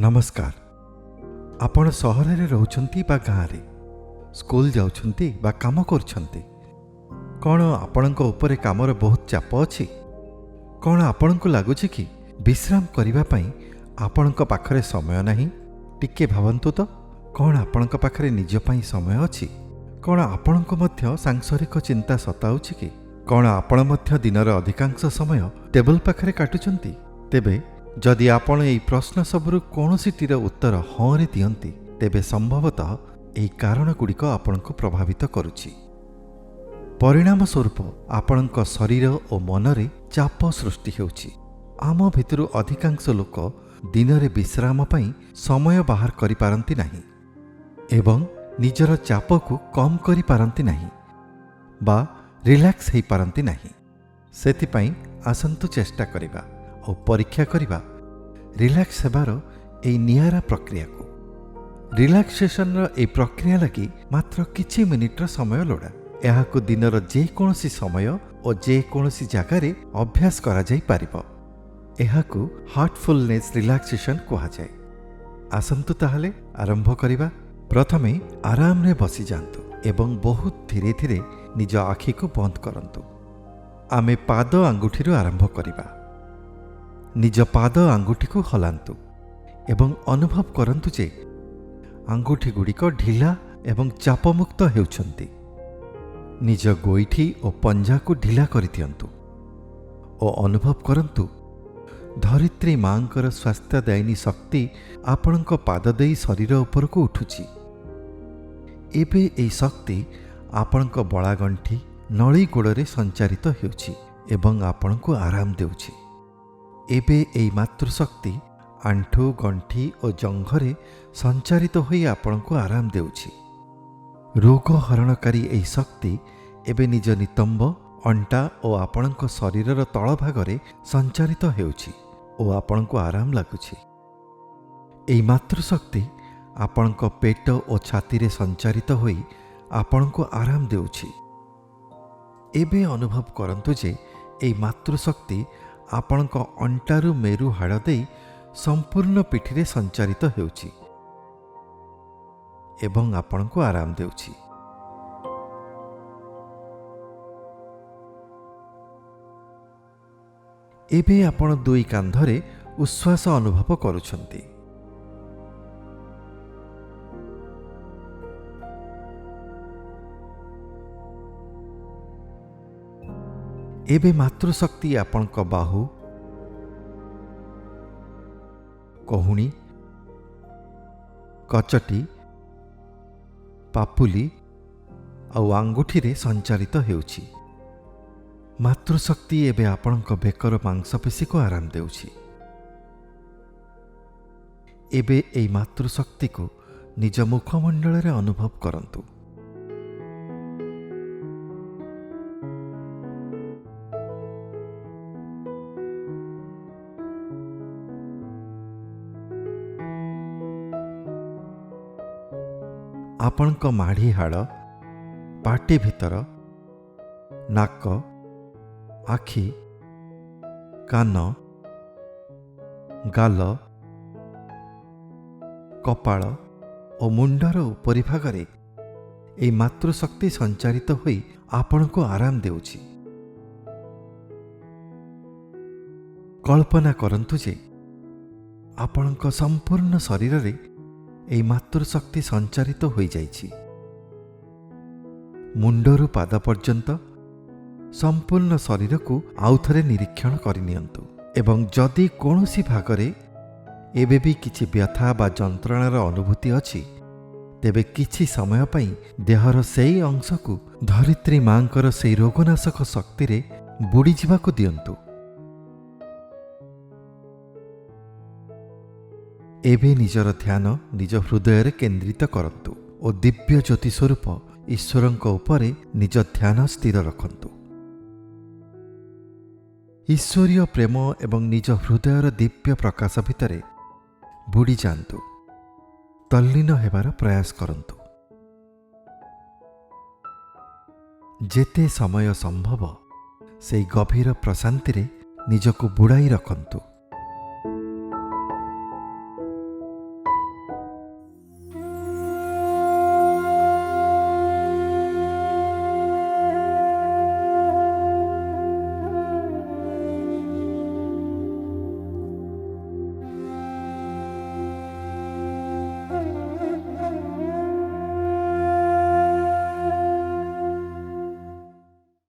ନମସ୍କାର। ଆପଣ ସହରରେ ରହୁଛନ୍ତି ବା ଗାଁରେ, ସ୍କୁଲ ଯାଉଛନ୍ତି ବା କାମ କରୁଛନ୍ତି, କ'ଣ ଆପଣଙ୍କ ଉପରେ କାମର ବହୁତ ଚାପ ଅଛି? କ'ଣ ଆପଣଙ୍କୁ ଲାଗୁଛି କି ବିଶ୍ରାମ କରିବା ପାଇଁ ଆପଣଙ୍କ ପାଖରେ ସମୟ ନାହିଁ? ଟିକେ ଭାବନ୍ତୁ ତ, କ'ଣ ଆପଣଙ୍କ ପାଖରେ ନିଜ ପାଇଁ ସମୟ ଅଛି? କ'ଣ ଆପଣଙ୍କୁ ମଧ୍ୟ ସାଂସାରିକ ଚିନ୍ତା ସତାଉଛି କି? କ'ଣ ଆପଣ ମଧ୍ୟ ଦିନର ଅଧିକାଂଶ ସମୟ ଟେବୁଲ ପାଖରେ କାଟୁଛନ୍ତି? ତେବେ ଯଦି ଆପଣ ଏହି ପ୍ରଶ୍ନ ସବୁରୁ କୌଣସିଟିର ଉତ୍ତର ହଁରେ ଦିଅନ୍ତି, ତେବେ ସମ୍ଭବତଃ ଏହି କାରଣଗୁଡ଼ିକ ଆପଣଙ୍କୁ ପ୍ରଭାବିତ କରୁଛି। ପରିଣାମ ସ୍ୱରୂପ ଆପଣଙ୍କ ଶରୀର ଓ ମନରେ ଚାପ ସୃଷ୍ଟି ହେଉଛି। ଆମ ଭିତରୁ ଅଧିକାଂଶ ଲୋକ ଦିନରେ ବିଶ୍ରାମ ପାଇଁ ସମୟ ବାହାର କରିପାରନ୍ତି ନାହିଁ ଏବଂ ନିଜର ଚାପକୁ କମ୍ କରିପାରନ୍ତି ନାହିଁ ବା ରିଲାକ୍ସ ହୋଇପାରନ୍ତି ନାହିଁ। ସେଥିପାଇଁ ଆସନ୍ତୁ ଚେଷ୍ଟା କରିବା ଆଉ ପରୀକ୍ଷା କରିବା ରିଲାକ୍ସ ହେବାର ଏହି ନିଆରା ପ୍ରକ୍ରିୟାକୁ। ରିଲାକ୍ସେସନର ଏହି ପ୍ରକ୍ରିୟା ଲାଗି ମାତ୍ର କିଛି ମିନିଟ୍ର ସମୟ ଲୋଡ଼ା। ଏହାକୁ ଦିନର ଯେକୌଣସି ସମୟ ଓ ଯେକୌଣସି ଜାଗାରେ ଅଭ୍ୟାସ କରାଯାଇପାରିବ। ଏହାକୁ ହାର୍ଟଫୁଲନେସ୍ ରିଲାକ୍ସେସନ୍ କୁହାଯାଏ। ଆସନ୍ତୁ ତାହେଲେ ଆରମ୍ଭ କରିବା। ପ୍ରଥମେ ଆରାମରେ ବସିଯାଆନ୍ତୁ ଏବଂ ବହୁତ ଧୀରେ ଧୀରେ ନିଜ ଆଖିକୁ ବନ୍ଦ କରନ୍ତୁ। ଆମେ ପାଦ ଆଙ୍ଗୁଠିରୁ ଆରମ୍ଭ କରିବା। ନିଜ ପାଦ ଆଙ୍ଗୁଠିକୁ ହଲାନ୍ତୁ ଏବଂ ଅନୁଭବ କରନ୍ତୁ ଯେ ଆଙ୍ଗୁଠିଗୁଡ଼ିକ ଢିଲା ଏବଂ ଚାପମୁକ୍ତ ହେଉଛନ୍ତି। ନିଜ ଗୋଇଠି ଓ ପଞ୍ଝାକୁ ଢିଲା କରିଦିଅନ୍ତୁ ଓ ଅନୁଭବ କରନ୍ତୁ ଧରିତ୍ରୀ ମାଙ୍କର ସ୍ୱାସ୍ଥ୍ୟଦାୟିନୀ ଶକ୍ତି ଆପଣଙ୍କ ପାଦ ଦେଇ ଶରୀର ଉପରକୁ ଉଠୁଛି। ଏବେ ଏହି ଶକ୍ତି ଆପଣଙ୍କ ବଳାଗଣ୍ଠି, ନଳୀ ଗୋଡ଼ରେ ସଞ୍ଚାରିତ ହେଉଛି ଏବଂ ଆପଣଙ୍କୁ ଆରାମ ଦେଉଛି। ଏବେ ଏହି ମାତୃଶକ୍ତି ଆଣ୍ଠୁ, ଗଣ୍ଠି ଓ ଜଙ୍ଘରେ ସଞ୍ଚାରିତ ହୋଇ ଆପଣଙ୍କୁ ଆରାମ ଦେଉଛି। ରୋଗ ହରଣକାରୀ ଏହି ଶକ୍ତି ଏବେ ନିଜ ନିତମ୍ବ, ଅଣ୍ଟା ଓ ଆପଣଙ୍କ ଶରୀରର ତଳଭାଗରେ ସଞ୍ଚାରିତ ହେଉଛି ଓ ଆପଣଙ୍କୁ ଆରାମ ଲାଗୁଛି। ଏହି ମାତୃଶକ୍ତି ଆପଣଙ୍କ ପେଟ ଓ ଛାତିରେ ସଞ୍ଚାରିତ ହୋଇ ଆପଣଙ୍କୁ ଆରାମ ଦେଉଛି। ଏବେ ଅନୁଭବ କରନ୍ତୁ ଯେ ଏହି ମାତୃଶକ୍ତି ଆପଣଙ୍କ ଅଣ୍ଟାରୁ ମେରୁ ହାଡ଼ ଦେଇ ସମ୍ପୂର୍ଣ୍ଣ ପିଠିରେ ସଞ୍ଚାରିତ ହେଉଛି ଏବଂ ଆପଣଙ୍କୁ ଆରାମ ଦେଉଛି। ଏବେ ଆପଣ ଦୁଇ କାନ୍ଧରେ ଉଶ୍ୱାସ ଅନୁଭବ କରୁଛନ୍ତି। ଏବେ ମାତୃଶକ୍ତି ଆପଣଙ୍କ ବାହୁ, କହୁଣୀ, କଚଟି, ପାପୁଲି ଆଉ ଆଙ୍ଗୁଠିରେ ସଞ୍ଚାରିତ ହେଉଛି। ମାତୃଶକ୍ତି ଏବେ ଆପଣଙ୍କ ବେକର ମାଂସପେଶୀକୁ ଆରାମ ଦେଉଛି। ଏବେ ଏହି ମାତୃଶକ୍ତିକୁ ନିଜ ମୁଖମଣ୍ଡଳରେ ଅନୁଭବ କରନ୍ତୁ। ଆପଣଙ୍କ ମାଢ଼ି ହାଡ଼, ପାଟି ଭିତର, ନାକ, ଆଖି, କାନ, ଗାଲ, କପାଳ ଓ ମୁଣ୍ଡର ଉପରିଭାଗରେ ଏହି ମାତୃଶକ୍ତି ସଞ୍ଚାରିତ ହୋଇ ଆପଣଙ୍କୁ ଆରାମ ଦେଉଛି। କଳ୍ପନା କରନ୍ତୁ ଯେ ଆପଣଙ୍କ ସମ୍ପୂର୍ଣ୍ଣ ଶରୀରରେ ଏହି ମାତୃଶକ୍ତି ସଞ୍ଚାରିତ ହୋଇଯାଇଛି। ମୁଣ୍ଡରୁ ପାଦ ପର୍ଯ୍ୟନ୍ତ ସମ୍ପୂର୍ଣ୍ଣ ଶରୀରକୁ ଆଉଥରେ ନିରୀକ୍ଷଣ କରିନିଅନ୍ତୁ ଏବଂ ଯଦି କୌଣସି ଭାଗରେ ଏବେ ବି କିଛି ବ୍ୟଥା ବା ଯନ୍ତ୍ରଣାର ଅନୁଭୂତି ଅଛି, ତେବେ କିଛି ସମୟ ପାଇଁ ଦେହର ସେଇ ଅଂଶକୁ ଧରିତ୍ରୀ ମାଙ୍କର ସେଇ ରୋଗନାଶକ ଶକ୍ତିରେ ବୁଡ଼ିଯିବାକୁ ଦିଅନ୍ତୁ। ଏବେ ନିଜର ଧ୍ୟାନ ନିଜ ହୃଦୟରେ କେନ୍ଦ୍ରିତ କରନ୍ତୁ ଓ ଦିବ୍ୟ ଜ୍ୟୋତି ସ୍ୱରୂପ ଈଶ୍ୱରଙ୍କ ଉପରେ ନିଜ ଧ୍ୟାନ ସ୍ଥିର ରଖନ୍ତୁ। ଈଶ୍ୱରୀୟ ପ୍ରେମ ଏବଂ ନିଜ ହୃଦୟର ଦିବ୍ୟ ପ୍ରକାଶ ଭିତରେ ବୁଡ଼ିଯାଆନ୍ତୁ। ତଲ୍ଲୀନ ହେବାର ପ୍ରୟାସ କରନ୍ତୁ। ଯେତେ ସମୟ ସମ୍ଭବ ସେଇ ଗଭୀର ପ୍ରଶାନ୍ତିରେ ନିଜକୁ ବୁଡ଼ାଇ ରଖନ୍ତୁ।